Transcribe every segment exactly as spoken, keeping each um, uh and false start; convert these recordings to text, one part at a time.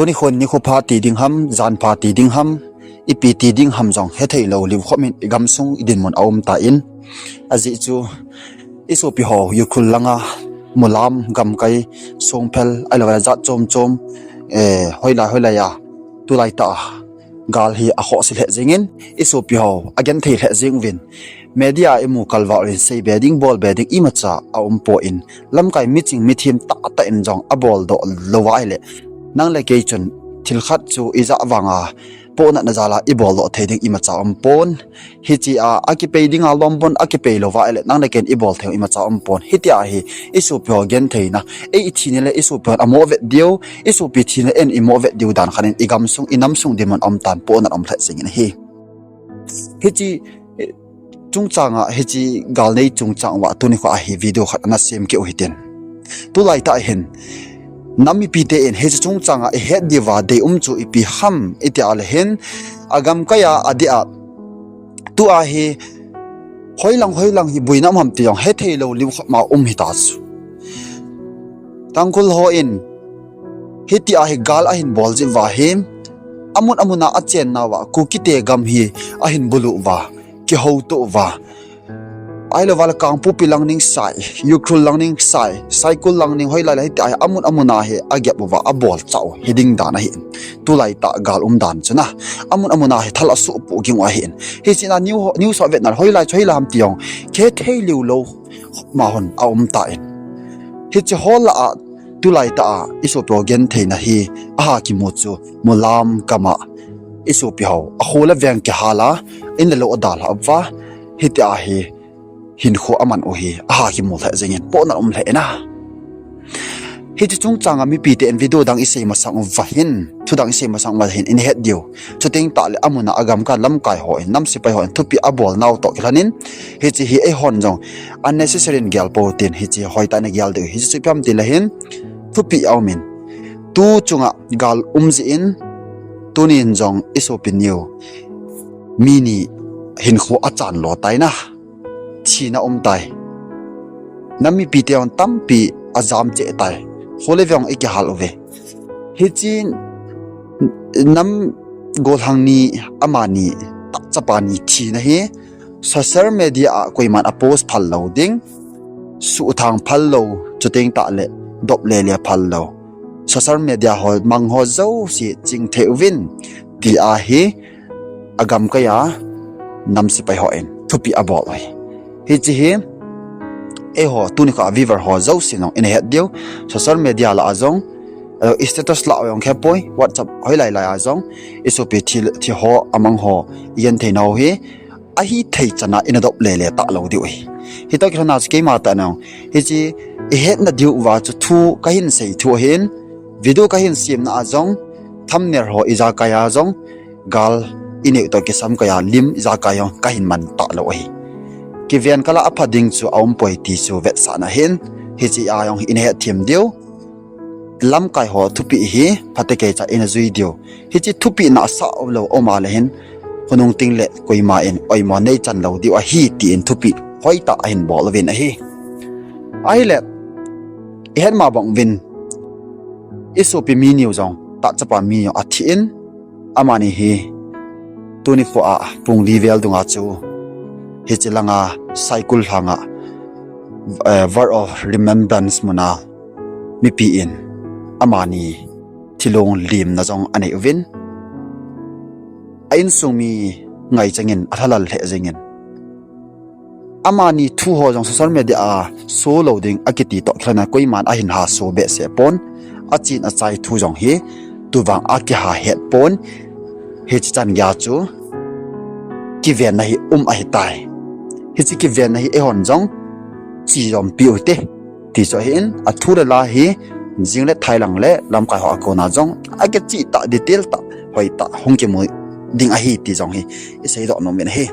Tuni khun nikho pha ti ding ham, jan pha ti ding ham, ipi ti ding ham jong hethei lou liu khop in i gamsung i dinmun a um tan. Ajeh chu i sopi ho Ukhrul langa Mulam, Gamkai, Songphel, ahilou le jat chom chom, eh, hoilai hoilai a tulai tah a gal hi akhohse lheh jengin, i sopi ho agenthei lheh jeng uvin, media imu kalval uvin, seibe ding, bolbe ding imacha aumpon, lamkai miching mithem tahtah in jong abol doh lou va ahile, nang le kei chun thil khat chu ijat vanga pohnatna jal a ibol doh thei ding imacha umpon. Hiche a, akipei dinga lombon akipei lou va ahile, nang le ken ibol thei imacha umpon. Hitia hi i sopi ho gentheina, ei i thina le i sopi hon amo vet diu, i sopi thina in imo vet diu dan khat in i gamsung, i namsung dinmun um tan, pohnat um lheh jengin ahi. Hiche, eh, chungchanga, hiche gal nei chungchang uva tuni kho a hi video khat ana sem kit u hitin. Tulai tah hin nam mipite in hiche chungchanga ihet diuva deium chu ipi ham itia le hin, agamkai a adeh a, tua hi hoilang hoilang hi boina um ham ti jong hethei lou liu khop ma um hita chu. Tangkhul hon hitia hi gal ahin bol jeh uva hi, amun amun a achenna uva Kukite gam hi ahin bulu uva, kihouto uva, ahilou va le Kangpokpi lang ning sai, Ukhrul lang ning sai, Saikul lang ning hoilai le hitia hi amun amun a hi agep uva abolchah u hiding dan ahin. Tulai tah gal um dan chun a, amun amun a hi thal asuhpoh ging u ahin. Hiche a news ho, news ho vetna le hoilai chu hoilai ham ti jong hethei lou liu khop ma hon aum tan. Hiche ho lah a tulai tah a i sopi ho gentheina hi aha kimu chu, Mulam gam a i sopi ho akho le veng kihal a, in le lou adalhah uva, hitia hi hinkho aman u hi aha kimu lheh jengin, pohnat um lheh in a. Hiche chungchanga mipite in video dang isei masang uva hin, thu dang isei masang uva hin ihet diu. Chuteng tah le amun a agamkai lamkai hon, nam sepai hon thupeh abol nau toh kilhon in, hiche hi eihon jong unnecessary in gel pou tin, hiche hoitah in gel diu. Hiche chu ipi ham ti le hin, thupeh aumin, tu chunga gal um jeh in, tunin jong i sopi neo mi ni hinkho achan lo tai na, thina um tai. Nam mipite hon tampi ajam cheh tai. Kho le veng ikihal uve. Hiche nam gollhang ni, amani, tah chapa ni thina hi social media a koiman apost phal lou ding, suhthang phal lou, chuteng tah le dop lele phal lou, social media ho mang ho jouse ching thei uvin, tia hi agamkai a nam sepai hon thupeh abol u ahi. Hiche hi eiho tuni kho a viewer ho jousen jong ihet diu, social media lah a jong, eh, status lah a jong khepoi, WhatsApp hoilai lai a jong i sopi thi, thi ho amang ho igenthei nau hi ahithei chan a ina dop lele talou diu ahi. Hitoh kilhon a chu keima tah in jong hiche ihetna diu uva chu thu kahin sei thu ahin, video kahin semna a jong, thumbnail ho ijakai a jong, gal inei u toh kisam kai a lim ijakai jong kahin man talou ahi. Kiven kal a apha ding chu aumpoi ti chu vetsahna ahin, hiche a jong hi ihet them diu. Lamkai ho thupeh hi phatecha ina jui diu. Hiche thupeh nasa umlou um a le hin, khonung teng le koima in oimo neichan lou diu ahi tin thupeh hoitah ahin bol uvin ahi. Ahile, ihet ma bang uvin, i sopi mi neo jong, tah chapa mi neo athi in, amani hi tuni kho a pung li vel dunga chu hiche langa Saikul lhanga, eh, War of Remembrance muna mipi in amani thilong limna jong anei uvin, a insung mi ngaichang in alhalal lheh jengin, amani thu ho jong social media a show lou ding akiti toh kilhon a koiman ahin ha show behseh pon, achen achai thu jong hi tuvang akiha het pon, hiche chan geiya chu kivenna hi um ahitai. Hiche kivenna hi eihon jong chejompi u hite, ti chu ahin, athu le la hi jing le thai lang le lamkai ho a kona jong akicheh tah, detail tah, hoitah hung kimu ding ahi ti jong hi iseidoh nom uvin ahi.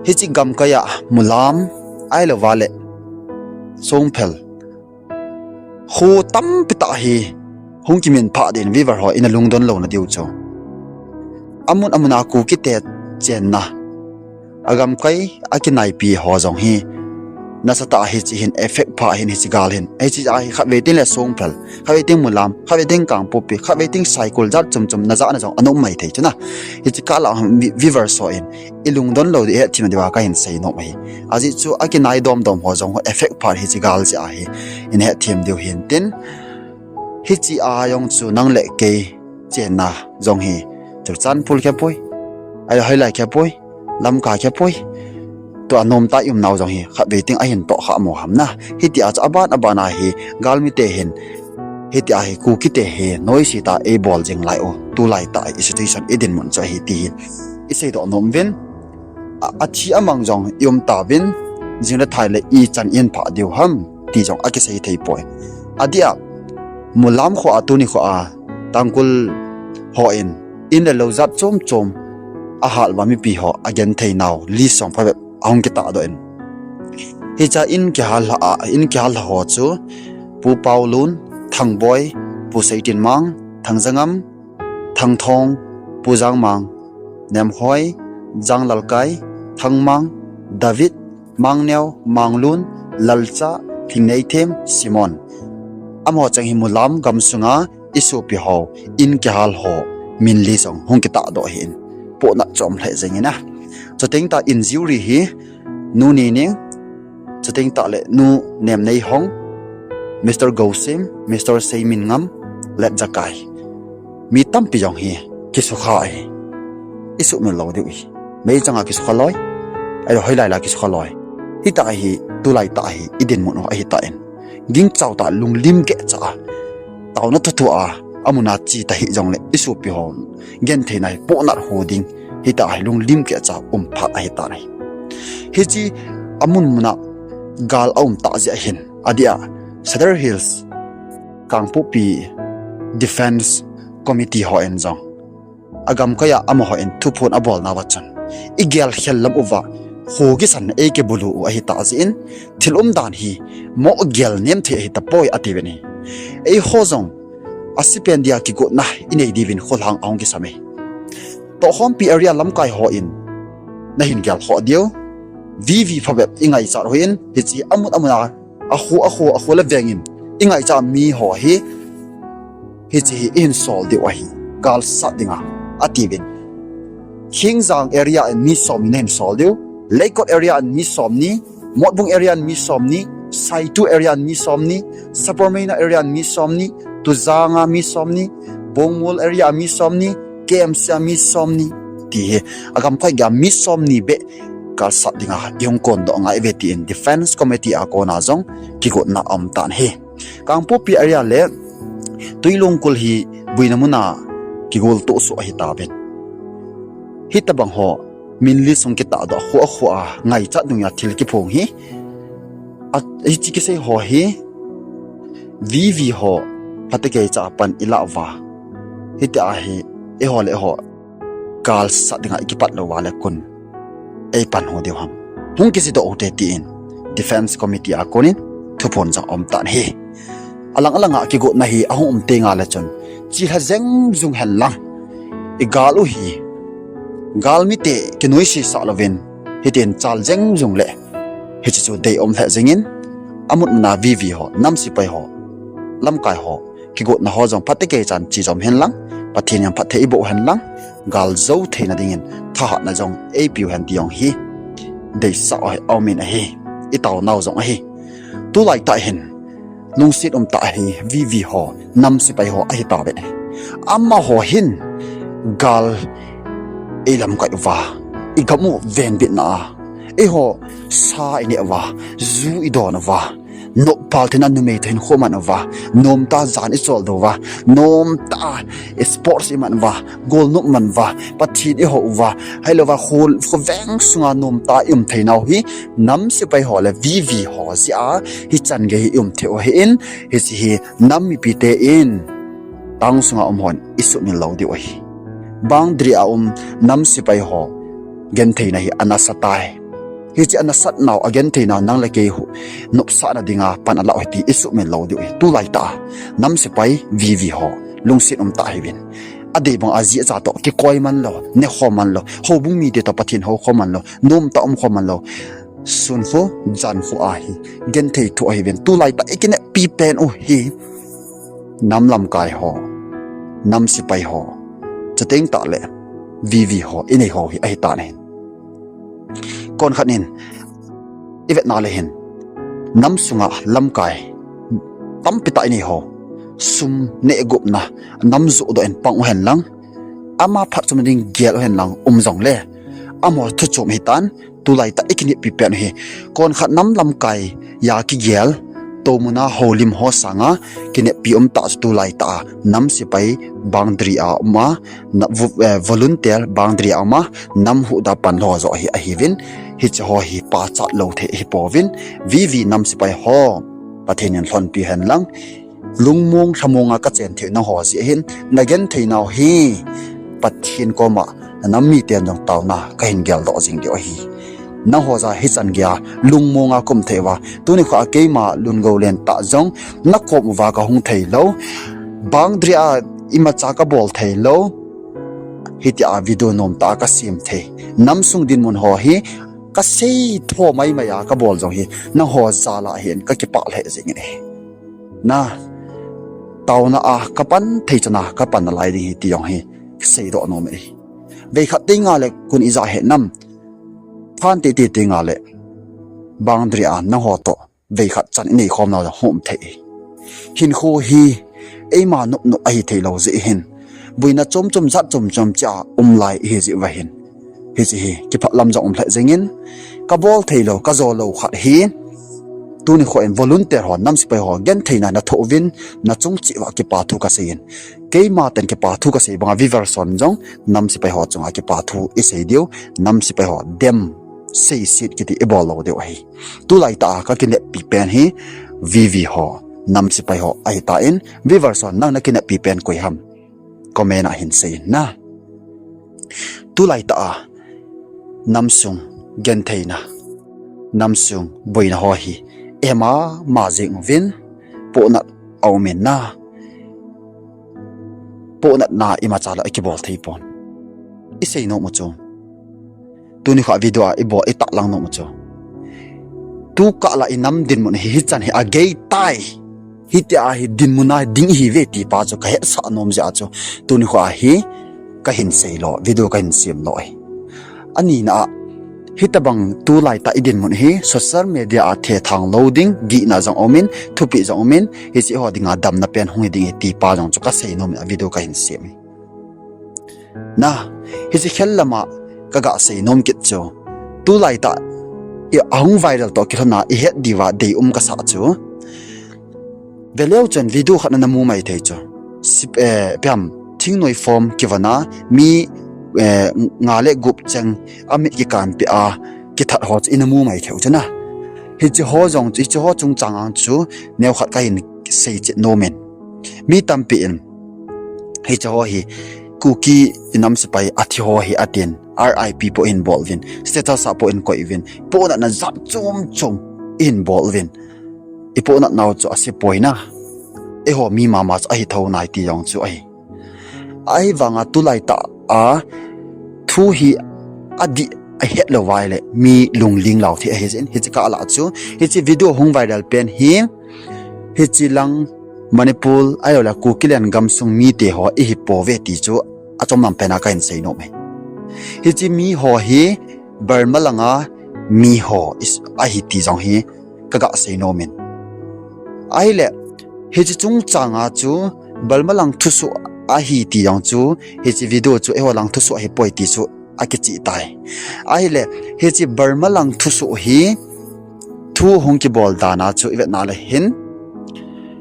Hiche gamkai a Mulam, ahilou va le Songphel, kho tampi tah hi hung kiminphah ding in viewer ho ina lungdon louna diu chu, amun amun a Kukite chenna, agamkai akinaipi ho jong hi Nasatah a hiche hin effect pha hin hiche gal hin. Hiche a hi khatvei teng le Songphel, khatvei teng Mulam, khatvei teng Kangpokpi, khatvei teng Saikul jat chom chom na jat na jong ana um mai thei chu na. Hiche kah la viewers ho in i lungdon lou diu, i hetthem diu a kahin seinom ahi. Ajeh chu akinai dom dom ho jong effect pha hiche gal jeh a hi i hetthem diu hin tin. Hiche a jong chu nang le kei chenna jong hi Churachandpur khe poi, ahilou hoilai khe poi, Lamka khe poi. Tua nomtah i umnau jong hi khatvei teng ahin toh kha mo ham na. Hitia chu aban aban a hi galmite hin, hitia hi Kukite hi noise tah a eibol jing lai u, tulai tah a i situation i dinmun chu ahi ti hi i seidoh nom uvin. A, athi amang jong i um tauvin, jing le thai le ichan in phah diu ham ti jong akisei thei poi. Adeh a, Mulam kho a tuni kho a Tangkhul ho in, in le lou jat chom chom ahal uva mipi ho agenthei nau list jong phabep ahung kitahdoh in. Hiche a in kihal lha a, in kihal lha ho chu Pu Paolun, Thangboi, Pu Seitinmang, Thangjangam, Thangthong, Pu Jangmang, Nemhoi, Janglalkai, Thangmang, David, Mangneo, Manglun, Lalcha, Lhingneithem, Simon. Amaho cheng hi Mulam gamsunga i sopi ho, in kihal ho min list jong hung kitahdoh ahin, pohnat chom lheh jeng in a. Chuteng tah in jury hi Nu Nining, chuteng tah le Nu Nemneihong, Mister Gousim, Mister Seiminngam, Letjakai. Mi tampi jong hi kisukha ahi. I sumil lou diu ahi. Meichang a kisukha loi, ahilou hoilai la kisukha loi. Hitah hi tulai tah hi i dinmun u ahitan, gingchao tah, lunglim kehcha a, taona thotho a, amun a che ta hih jongle i sopi ho gentheina hi pohnat ho ding, hitah hi lunglim kehcha a um phat ahitan ahi. Hiche amun mun a gal aum tah jeh hin, adeh a, Sadar Hills, Kangpokpi Defence Committee ho in jong, agamkai a amaho in thuphon abolnauva chun, i gelkhel lam uva, kho kisan ei kibulu u ahitah jeh in, thil umdan hi mo gel nem thei ahitapoi atiuvin ahi. Eiho jong ase pen dia kigotna i nei diuvin kholhang ahung kisam e. Tohkhompi area lamkai ho in nahin gelkhoh diu, V V phabep i ngaichat u ahin, hiche amun amun a, akho, akho, akho le veng in i ngaichat mi ho hi, hiche hi i hin sol diu ahi, gal sat dinga, atiuvin. Khengjang area in mi somni nahin sol diu, Leikot area in mi somni, Motbung area in mi somni, Saitu area in mi somni, Sapermeina area in mi somni, Tujang a mi somni, Bongmol area a mi somni, K M C a mi somni, ti hi, agamkai gei a mi somni beh gal sat dinga i hung kondoh ngai uve tin Defence Committee a kona jong kigotna aum tan ahi. Kangpokpi area le Twilung kul hi boina mun a kigoltoh soh ahitauvin, hitobang ho min list hung kitahdoh, kho akho a ngaichat dungjui a thil kiphong hi, a, hiche kisei ho hi V V ho phatecha a pan ilah uva, hitia hi eiho le eiho gal sat dinga i kipat lou uva le koin ei pan ho diu ham, hung kijedoh u hite tin Defence Committee a konin thuphon jong aum tan ahi. Alang alang a kigotna hi ahung um tengle chun, chelha jeng jung hen lang, i gal u hi, galmite kinoise sah louvin, hitin chal jeng jung le, hiche chu deium lheh jeng in, amun mun a V V ho, nam sepai ho, lamkai ho, kigotna ho jong phatecha a che jom hen lang, Pathen in phatthei eiboh hen lang, gal jou theina dingin thahatna jong eipiu hen ti jong hi deisah u ahi, aumin ahi, i taonau jong ahi. Tulai tah hin lungset umtah hi V V ho, nam sepai ho ahitauvin ahi. Amaho hin gal eilamkai uva, i gam u venbitna a, eiho sa ineh uva, ju idon uva, nopal thina numei toh hinkho iman uva, nomtah a jan ichol diu uva, nomtah a sports iman uva, golnop iman uva, Pathen ihou uva, ahilouva kho, khoveng sunga nomtah a i um theinau hi nam sepai ho le V V ho jeh a hichan gei hi i um thei u ahin, hiche hi nam mipite in, town sunga um hon i sumil lou diu ahi. Boundary a um nam sepai ho gentheina hi anasa tai. Hiche anasatnau, agentheinau nang le kei nopsahna dinga pan alah u ahi ti i sumil lou diu ahi. Tulai tah a nam sepai V V ho lungset umtah hiuvin, adei banga ajeh cha toh kikoi man lou, nekhom man lou, houbung mite toh Pathen houkhom man lou, nomtah a umkhom man lou, sun khu, jan khu ahi, genthei thu ahi ven. Tulai tah i kineppi pen u hi nam lamkai ho, nam sipai ho, chuteng tah le V V ho, i nei ho hi ahi tan ahin. Kon khat in, i vetna le hin, nam sunga lamkai tampi tah i nei ho, sum neh gupna, nam joh doh in pang u hen lang, ama phatchomna ding gel u hen lang um jong le, amaho thu chom hi tan, tulai tah i kineppi pen u hi. Kon khat nam lamkai a kigel, toumuna houlim ho sanga kineppi um tah chu tulai tah a nam sipai boundary a um a, na, vu-, eh, volunteer boundary a um a, nam huhda pan lou joh hi ahi vin, hiche ho hi pachat lou thei hi pouvin, V V nam sipai ho, Pathen in lhonpi hen lang, lungmong lhamong a ka chen thei nangho jeh hin, na genthei nau hi Pathen koma nam miten jong taona ka hin geldoh jing diu ahi. Nangho jal hichan geiya lungmong a ka um thei uva, tuni kho a keima Lungoulen tah jong na kom uva ka hung thei lou, boundary a imacha ka bol thei lou, hitia video nom tah a ka sem thei, nam sung dinmun ho hi ka sei tho maimai a ka bol jong hi, nangho jal a hin ka kipah lheh jing in ahi. Na, taona a ka pan thei chan a ka pan nalai ding ahi ti jong hi ka seidoh nom e. Veikhat teng le kon ija het nam, phan teitei teng le boundary a nangho toh veikhat chan i nei khom nau jong hung um thei. Hinkho hi eima nop nop ahi thei lou jeh hin, boina chom chom jat chom chom cha um lai ihi jeh uva hin, hiche hi kipah lam jong um lheh jing in, ka bol thei lou, ka jo lou khat hi, tuni kho in volunteer ho, nam sipai ho, genthei na na thoh uvin, na chung cheh uva kipa thu ka sei in. Keima tah in kipa thu ka sei banga viewers hon jong nam sipai ho chunga kipa thu i sei diu, nam sipai ho dem seiset kiti i bol lou diu ahi. Tulai tah a ka kineppi pen hi V V ho, nam sipai ho ahi tan, viewers hon nang na kineppi pen koi ham, comment a hin sei in na. Tulai tah a nam sung genthei na, nam sung boina ho hi, ema ma jing uvin, pohnat a um in na. Pohnatna imacha lou a kibol thei pon. I sei nom u chu, tuni kho a video a i bol, i tahlang nom u chu, tukah la i nam dinmun hi hichan hi agei tai, hitia hi dinmun a ding ihi ve ti pa chu ka hetsah nom jeh a chu, tuni kho a hi ka hin sei lou, video ka hin sem lou ahi. Anina a, hitabang tulai tah i dinmun hi social media a thethang lou ding, gihna jong um in, thupeh jong um in, hiche ho dinga damna pen hung hi ding ahi ti pa jong chu ka sei nom in a video ka hin sem ahi. Na, hiche khel lam a ka ga sei nom kit chu, tulai tah i ahung viral toh kilhon a i het diuva deium ka sa chu, veleu chun video khat na na mu mai thei chu. Sip, eh, ipi ham, thingnoi form kivon a, mi, eh, nga le gup cheng amit kikanpi a kithat ho chu i na mu mai thei u chu na. Hiche ho jong chu, hiche ho chungchang a chu, neo khat ka hin sei chet nom in. Mi tampi in, hiche ho hi, Kuki i nam sipai athi ho hi atin, R I P po in bol uvin, status a po in koi uvin, pohnatna jat chom chom in bol uvin. I pohnat nau chu ase poi na. Eiho mi mama chu ahi thou nai ti jong chu ahi. Ahivanga tulai tah a thu hi adih a het lou uva ahile mi lungling lou thei ahi jeh in, hiche kah lah chu, hiche video hung viral pen hi, hiche lang Manipur ahilou le Kukiland gamsung mite ho ihi pouve ti chu achom lam pen a ka hin sei nom e. Hiche mi ho hi Burma langa mi ho is, ahi ti jong hi ka ga sei nom in. Ahile, hiche chungchang a chu Burma lang thusoh ahi ti jong chu, hiche video chu eiho lang thusoh ahi poi ti chu akichih tai. Ahile, hiche Burma lang thusoh hi thu hung kibol dan a chu i vetna le hin,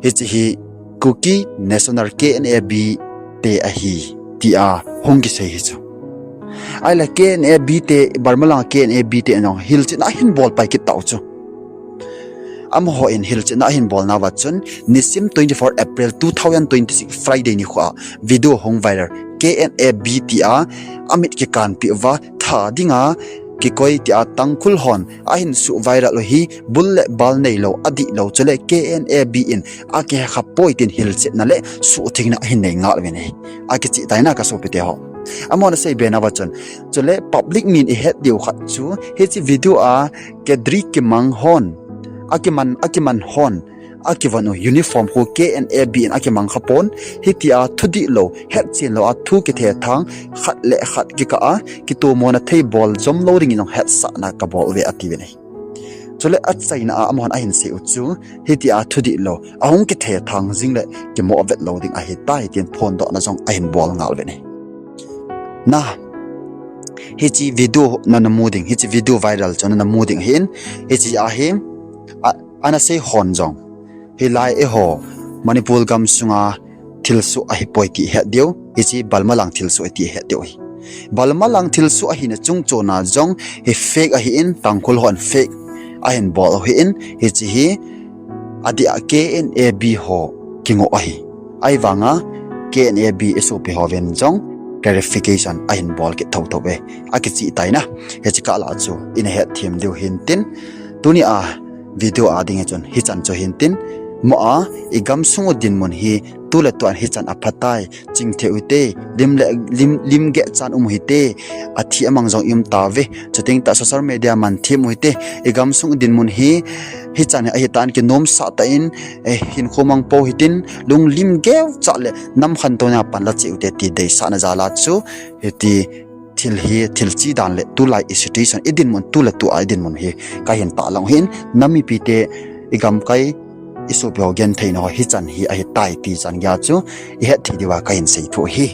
hiche hi Kuki National, K N A B te ahi tia hung kisei hi chu. Ahile K N A B te, Burma lang K N A B te jong hilchetna ahin bol pai kit tau chu. Amaho in hilchetna ahin bol nauva chun, nisim twenty-four April two thousand twenty-six Friday nikho a video hung viral, K N A B tia amit kikanpi uva, tha dinga kikoi tia Tangkhul hon ahin suh viral u hi bul le bal neilou, adihlou, chule K N A B in akihekha poi tin hilchetna le suhthengna ahin nei ngal uvin ahi. Akichih tai na ka sopite ho. Amahon asei be nauva chun, chule public min ihet diu khat chu, hiche video a Kedri Kimang hon, akiman, akiman hon, akivon u uniform khu K N A B in akimang khapon, hitia thudihlou, hetchen lou a thu kithethang, khat le khat kikah a, kitomona thei bol jom lou dingin jong hetsahna kabol uve atiuvin ahi. Chule achaina a amahon ahin sei u chu, hitia thudihlou, ahung kithethang jing le kimoh vet lou ding ahitai tin phondohna jong ahin bol ngal uvin ahi. Na, hiche video nana mu ding, hiche video viral chu nana mu ding ahin, hiche ahi, a, ana sei hon jong, hilai eiho Manipur gamsunga thilsoh ahipoi ti ihet diu, hiche balmalang thilsoh ti ihet diu ahi. Balmalang thilsoh ahina chungchona jong hi fake ahin, Tangkhul hon fake ahin bol ahin, hiche hi adeh a K N A B ho kingoh ahi. Ahivanga K N A B isopi hovin jong clarification ahin bol kit thouthou uve. Akichih taina. Hiche kah lah chu ina hetthem diu hintin, tunia video a ding hi chun hichan chu hintin, mo a, igamsung u dinmun hi tuletua hichan aphatai, chingthei u hite, lim le, lim, limgeh chan um u hite, athi amang jong i um tauve, chuteng tah social media man them u hite, igamsung u dinmun hi hichan hi ahitan kinomsah tah in, eh, hinkho mang pou hitin, lunglim geuchah le nam khantouna pan la cheh u hite ti deisahna jal a chu, hiti thil hi, thil chi dan le tulai i situation, i dinmun tuletua i dinmun hi kahin tahlang u hin, nam mipite, igamkai, isopi ho gentheina ho hichan hi ahitai ti chan geiya chu ihet thei diuva kahin sei thu ahi.